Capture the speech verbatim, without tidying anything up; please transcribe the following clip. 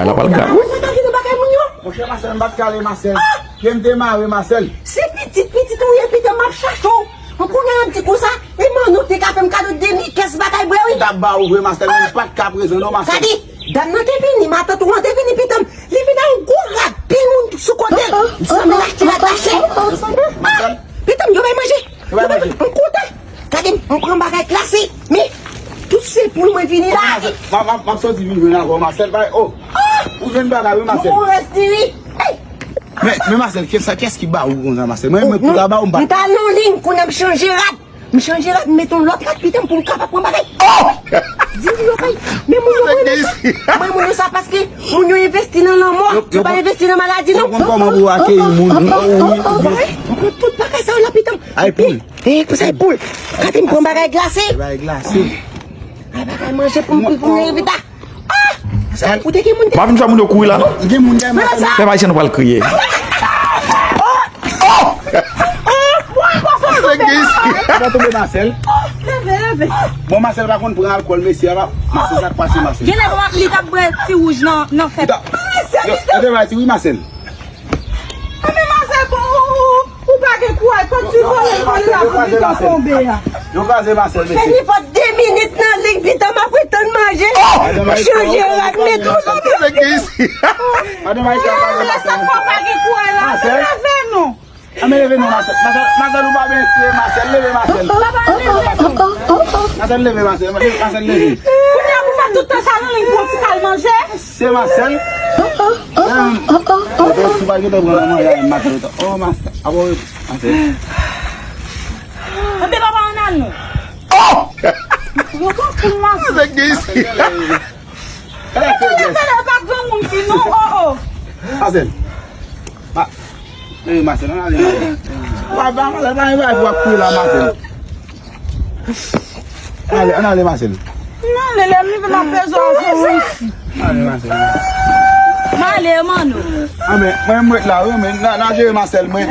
Bagay la pral grav, wi. Mwen pa kite bagay moun yo. Monchè Masèl, m pa t kale Masèl. Pye m te mare Masèl. Se pitit, pitit ou ye, pitit m ap chache w. An kounye a m di konsa, e manno te ka fè m kado de mil kès bagay bwè wi. M t ap ba ou vre Masèl, men m pa t ka prezan non Masèl. Gade, dam nan te vini, matant ou an te vini, pitit m. Li vin a yon gwo rad, pil moun sou kote l. Li sanble l achte rad mache. Ah, pitit m, yo bay manje. Yo bay manje. M kontan. Gade m, m pran bagay glase. Men, tout se pou mwen vini la. M ap soti vin jwenn avè w Masèl, bay, oh. Ou jwenn bagay wi Masèl. Ou rès diri. Men, men Masèl, kiyès ki ba ou konsa Masèl? Mwen, mwen pou ta ba ou m pa. M t al nan liy, kounye a m chanje rad. M chanje rad, m met yon lòt rad pitit m pou m kapab pran bagay. Oh! Di yo bay, men moun yo mwen sa. Mwen moun yo sa paske moun yo envesti nan lanmò. Yo pa envesti nan maladi non. Yo konn kòman pou akeyi moun. Mwen pran tout bagay sa yo la pitit m. Ay poul. E pou sa e poul. Gade m pran bagay glase. Bagay glase. Ay bagay manje pou m pou m leve ta. Ah! Ou te gen moun. Pa vin fè moun yo kouri la non. Gen moun dèyè Masèl. Pèp ayisyen nou pral kriye. Sa tonbe Masèl. Leve, leve. Bon Masèl pa konn pran alkòl mesye a pa. Masèl sa k pase Masèl. Genlè papa li t ap bwè ti wouj nan nan fèt. Yo te bay ti wi Masèl. Anben Masèl bon ou pa gen kouraj, kòm ti vòlè vòlè la pou li tonbe a. Yo kraze Masèl mesye. Se nenpòt de minit nan liy pitit m ap ret tann manje. M chanje rad met yon lòt. Madan Maïka kraze Masèl. Sa pa gen kouraj la. Leve non. Anben leve non Masèl. Masèl, Masèl ou pa byen kriye Masèl, leve Masèl. Masèl leve Masèl, Masèl leve. Kounye a pou fè tout tan sa nan liy pou yon ti kal manje. Se Masèl. Ou pa gentan pran nan manje avè Masèl. Oh Masèl. Masèl. Anben papa ann al non. Oh! Yo pran pou Masèl. Nèg gen isi. Masèl, Masèl, pa granmoun ki non, oh, oh. Masèl. Ma, eh, Masèl, ann ale Masèl. Papa, Masèl, pa gen bagay pou ap kriye la, Masèl. Ann ale, ann ale, Masèl. Ann ale, lè m rive m ap bezwen w isi. Ann ale, Masèl. M ale, manno. Anben, mwen, mwen la, wi, men, n a, n a jere Masèl, mwen.